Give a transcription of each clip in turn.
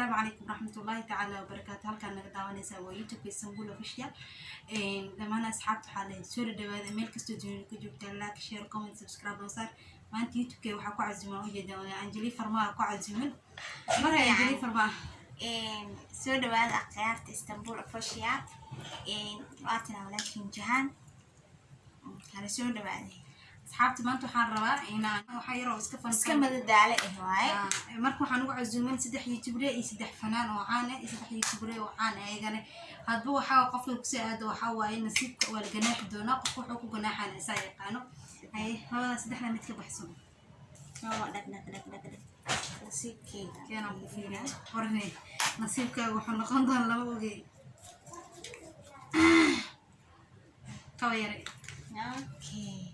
Assalaamu calaykum waraxmatullaahi tacaala wabarakaatu. Halkaan naga daawanaysaa waa YouTube Istanbul Official. Dhammaan asxaabta waxaa leeyahay soo dhawaada, meel kastoo dunida ka joogta. Like, share, comment, subscribe oo saar. Maanta YouTube waxaa ku casuuman, ujeedaa, Anjali Farmaa ku casuuman maray, Anjali Farmaa. Soo dhawaada akhyaarta Istanbul Official. Waatina walaashin Jahaan, kala soo dhawaaday. Asxaabta, maanta waxaan rabaa inaan waxaa yaroo iska fan iska madadaale eh waaye. Marka waxaan ugu casuuman saddex youtuber iyo saddex fanaan oo caan ah iyo saddex youtuber oo caan ah ayagana. Hadba waxaa qofka kusoo aado, waxaa waaye nasiibka waa la ganaaxi doonaa. Qofka wuxuu ku ganaaxana isaa yaqaano. Haye, labadaa saddexda mid ka baxsan. Oo dhag dhag dhag dhag dhag, nasiibkeyga. Keenaan ku fiiriya qorne, nasiibkaaga wuxuu noqon doona lama ogey. Kaba yare. Okay.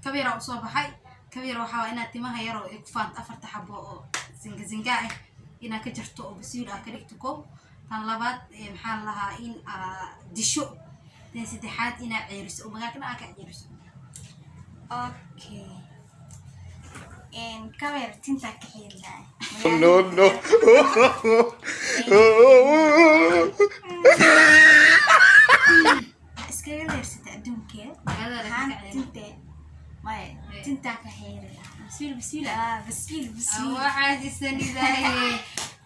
Kaba yaraa usoo baxay. Kaba yar waxaa waa inaad timaha yaroo ay ku faanto, afarta xabo oo zinga zinga ah, inaad ka jarto oo basiil ah ka dhigto. Kow tan labaad, maxaa la lahaa, in aad disho. Tan saddexaad, inaad ceeriso oo magaalkana aad ka ceeriso. Okay, kabeer tintaa ka xiiri lahay. No, no. Iskaga leersata adduunkeeda. Magaalada ahaan ka ceeri. Tintee maya, tintaa ka xiiri lahaa. Basiil basiil ah. Ah, basiil basiil. Waxaad isanidaye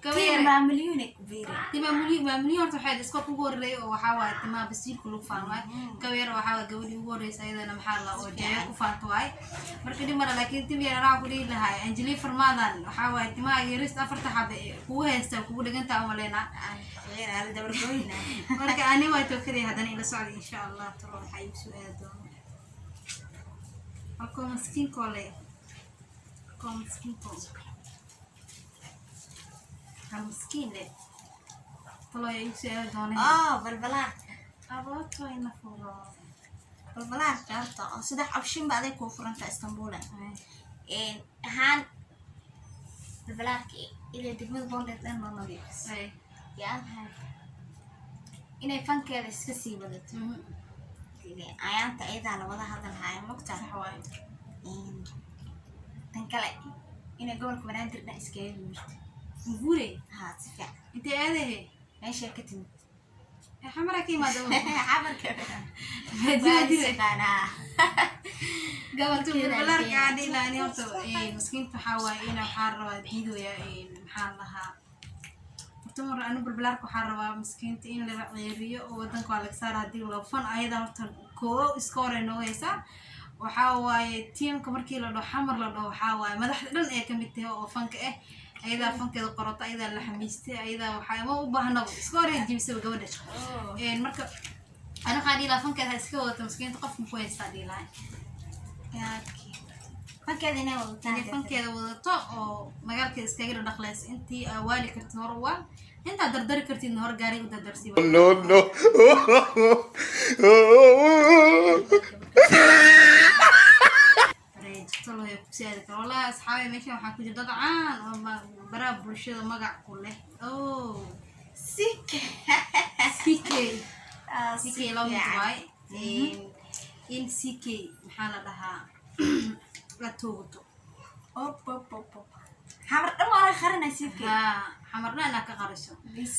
kaba tin yare. Maamalyuune ku beeri. Timaa mulyo, maamulyo horta waxay iska kugu horreeyay oo waxaa waaye timaha basiilka lagu faan waaye. Kaba yar waxaa waaye gabadhii ugu horreysay ayadana, maxaa la oo jeeyo ku faanto waaye. Marka dhib mara, laakiin tim yar anaa ku dhihi lahaa Anjali Farmaadan waxaa waaye timaha yarista afarta xabe ee kugu haysta, kugu dhigantaa umaleynaa. Xiir ala dabargooyna. Marka ani waa tookadii haddana ila socday, insha Allah. Talo waxaa igu soo aadi doona halkoo maskiinkoo le, halkoo maskiinkoo, hal maskiin le, talo ayaa igu soo aadi doona. Oh, balbalaarka. Abooto ina furo. Balbalaarka horta oo saddex option ba aday kuu furanta Istanbul ahaan. Balbalaarka ilaa degmada Boondheer dhan noo nadiifis yaa inay fankeeda iska sii wadato. Ayaanta ayadaa lawada hadal haayo mogta. Sax waaye. Tan kale, inay gobolka Banaadir dhan iskaga guurto. Guure? Haa, si fiican. Intee aadahe? Meeshay ka timid. Xamara ka imaada. Xamarka. Baadiyo. Yaqaanaa. Gobolka balbalaarka aan dhihi lahaa ani horta, miskiinta waxaa waaye ina waxaa rabaa diidooya, maxaa la lahaa, horta mar anu balbalaarka waxaa rabaa miskiinta in laga ceeriyo oo wadanka waa laga saara haddii loo fan. Ayada horta koo iska hore nooga haysaa. Waxaa waaye tiimka markii la dhaho Xamar la dhaho, waxaa waaye madaxda dhan ee kamid tahay oo fanka ah. Ayadaa fankeeda qorata, ayadaa la xamiistay, ayadaa waxaa ma u baahnaba iska hore jibisaba gabadha. Marka ani waxaan dhihi lahaa fankeeda ha iska wadato miskiinta, qofka ku haystaa dhihi lahaa. Fankeeda inay wadataan. Inay fankeeda wadato oo magaalkeeda iskaga dhaqleyso. Intii aa waali kartid hore waal, intaad dardari kartidna hore gaariga u dardarsiiba. No, no. Taloya kusii aadi karo. Wallahi asxaabi, meeshan waxaa ku jira dad caan oo baraha bulshada magac ku leh. Oh. Sik. CK. CK laba mid waaye. In CK, maxaa la dhahaa, la toogato. Op op op op, Xamar dhan waa laga qarinay sikay. Haa, Xamarna inaad ka qariso. Bis.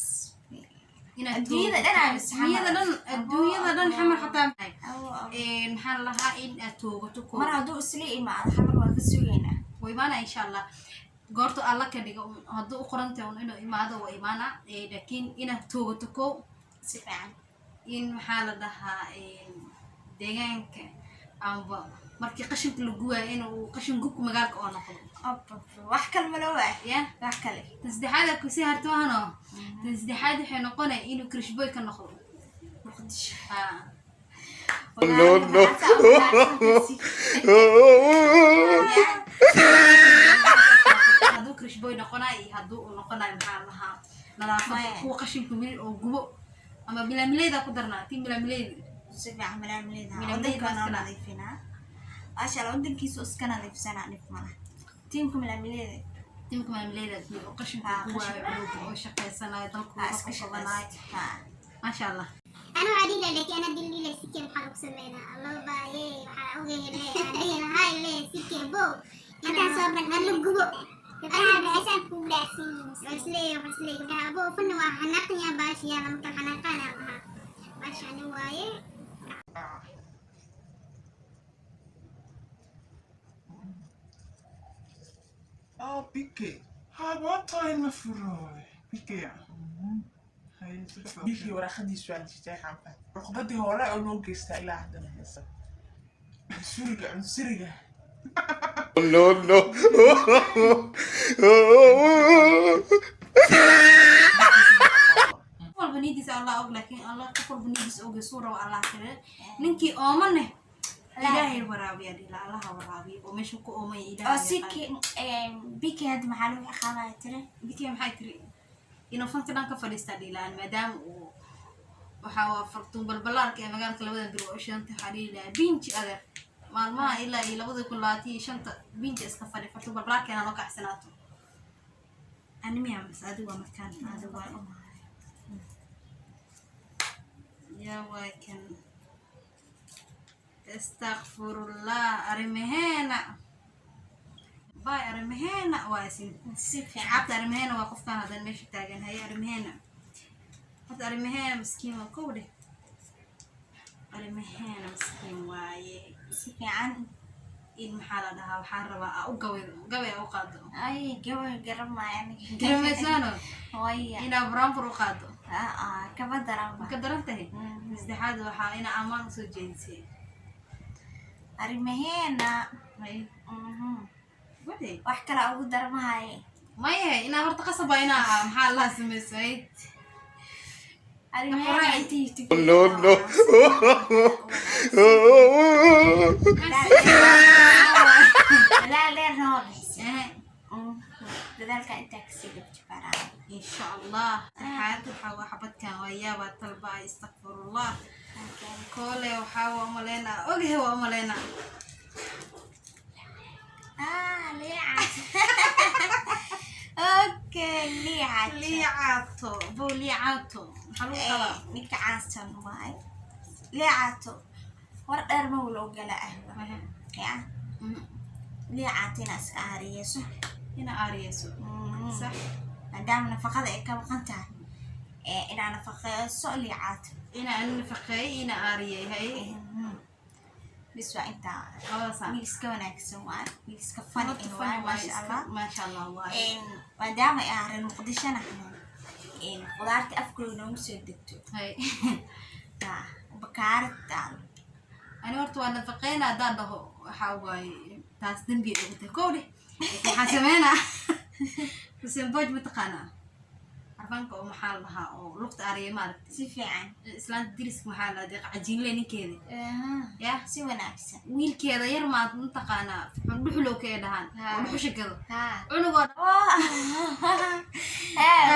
Inaad Adduunyada toogato. dhan aa bis Xamar. Adduunyada dhan, adduunyada dhan, Xamar xataa. Abo, abo. Maxaa la lahaa, in aad toogato koo. Mar hadduu isla imaado Xamar waa ka sugaynaa. Waa imaana insha Allah, goorta Alla ka dhigo hadduu u qorantay un inuu imaado, waa imaana. Laakiin inaad toogato kow. Si fiican. In, maxaa la dhahaa, deegaanka amba markii qashinka la guwaayo inuu qashin gubka magaalka oo noqdo. Op op, wax kale ma loo waay? Ya. Wax kale. Tan saddexaad aa kusii harto. Tan saddexaad waxay noqonay inuu krishboy ka noqdo. Muqdisho. Haa. No, no. Hadduu krishboy noqonayo iyo hadduu uu noqonayo, maxaa la lahaa, nadaafada. Maya. Kuwa qashinka weli oo gubo ama bilaamileyda ku darnaa, tii bilaamileyda. Si fiican, malaamileyda. Malaamileyda. Wadanka noo iska nadiifinaa, maasha Allah, wadankiisu iska nadiifsanaa, dhib malaha tiimka malaamileyda. Tiimka malaamileyda oo qashinka Haa, guwaayo qashinka. oo shaqaysanayo dalkooda Ha iska ku qabanayo. shaqaysto, ha. Maasha Allah. Ana waxaa dhihi lahaa, laakiin ana dil dhihi lahaa sikee maxaa lagu sameynaa laba yee, waxaa ogeyn le aan dhihi lahaa le sikee bo intaasoo dhan hala gubo. Gabdhaha waxay kugu dhaacsan yihiin. Waa isleeyahay gabdhaha abo fanna waa xanaaqaya baashiyaa lama kala xanaaqaana lahaa. Baashani waaye. Oh, PK. Ha, wat in me furoy. PK. Bikii waraaqadiisu waa jirtay xanfa. Cuqdadii hore oo loo geystaa ilaa haddana heesa. Cunsuriga, cunsuriga. No, no. Qof walba niyadiisa Allah og, laakiin Allah qof walba niyadiisa og suu rabo Allah kale. Ninkii oomaneh Ilaahay waraabiya dhila, Allaha waraabiya oo meesha ku oomay Ilaahay. Oo si Biki hadda maxaa lagu ciqaabaya tiri? Biki maxay tiri? Inuu fanka dhan ka fadhiistaa dhilaan, maadaama uu waxaa waa Fartuun Balbalaarka ee magaalka labadan bir oo shanta. Waxaa dhihi lahaa binji adeer, maalmaha ilaa iyo 2025 binji iska fadhi, Fartuun Balbalaarka inaa noo kacsanaato. Animiya mas adigu waa markaan adigu waa yaa waay kan. Istakfirullah, arrimaheena bay, arrimaheena waa isin Si fiican. Asxaabta, arrimaheena waa qofkaan hadan meesha taagan. Haye, arrimaheena horta, arrimaheena miskiin waa kow dheh, arrimaheena miskiin waaye. Si fiican. In maxaa la dhahaa, waxaan rabaa aa u gabay gabay aa u qaado. Ay, gabay garamaya aniga. Garamaysaano? Waya. Inaa buraanbur u qaado. Aa, kaba daranba. Ma ka daran tahay? Saddexaad waxaa inaa ammaan usoo jeedisay. Arrimaheena. Haye. Wade. Wax kale ugu darmahaye. Maye, inaa horta qasaba inaa maxaa la samaysay. Arrimaheena Right. intii tigi. No, no. Dadaal dheerna waa bixisay. Dadaalka intaa kasii gabjibaraa. Insha Allah. Saxaad waxaa waa xabadkan waa yaabaa talba, istakfirullah. Koole waxaa waa umaleynaa, ogahe waa umaleynaa. Ah, liicaad. Okay, liicaad. Liicaato bow, liicaato maxaa lagu qabaa? Ninka caansan waay. Liicaato. War dheer ma wala ogala ah. Ya. Liicaato inaa iska aariyeyso. Ina aariyeyso. Sax. Maadaama nafaqada ay ka maqan tahay. Ee inaa nafaqeyso liicaato. Ina ani nafaqeey, ina aariyey, haye. Bis waa intaa. Labadaasa. Wiil iska wanaagsan waay. Wiil iska funny Horta waay, funny waaye. maasha Allah. Maasha Allah waaye. Maadaama ay reer Muqdishona qudaarta afkooda noogu soo degto. Haye. Bakaarad taalo. Ani horta waa nafaqeyna haddaan dhaho, waxaa waaye taas dembi ay ugu tahay kow dheh. Waxaan sameynaa Xuseen Booj, mataqaanaa arfaanka oo maxaa la dhahaa oo lugta aariya, maaragtay? Si fiican. Islaanta diriska maxaa la dhahaa, cajiinle ninkeeda ya. Si wanaagsan. Wiilkeeda yar maad mataqaanaa, dhuxulow kee dhahaan oo dhuxusha gado cunugoo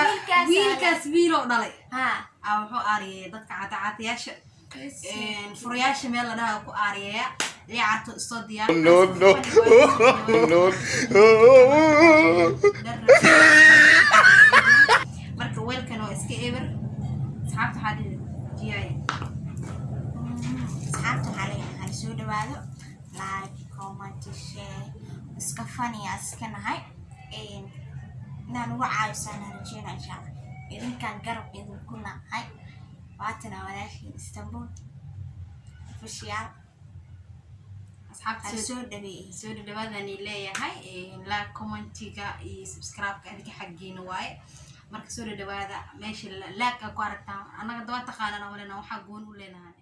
Wiilkaas. Wiilkaas wiiloo dhalay ha aa wuxuu aariyeeya dadka caatacaatayaasha, furayaasha meel la dhaha ku aariyeeya. Liicato isoo diyaar. No, no. No. Marka weelkan waa iska eber. Asxaabta waxaa dhihi jiyaaya. Asxaabta waxaa leeyahay hala soo dhawaado, like, comment, share. Iska funny aa iska nahay, inaan uga caawisaan rajeyna insha Allah. Idinkaan garab idinku nahay. Waatana walaashiin Istanbul Official. Asxaabta hala soo soo dhaweeyey. Soo dhawaadani leeyahay, like, commentiga iyo subscribe-ka adinka xaggiina waaye. Marka soo dhawaada meesha like ku aragtaan annaga daba taqaanana walena waxaa goon u leenahay.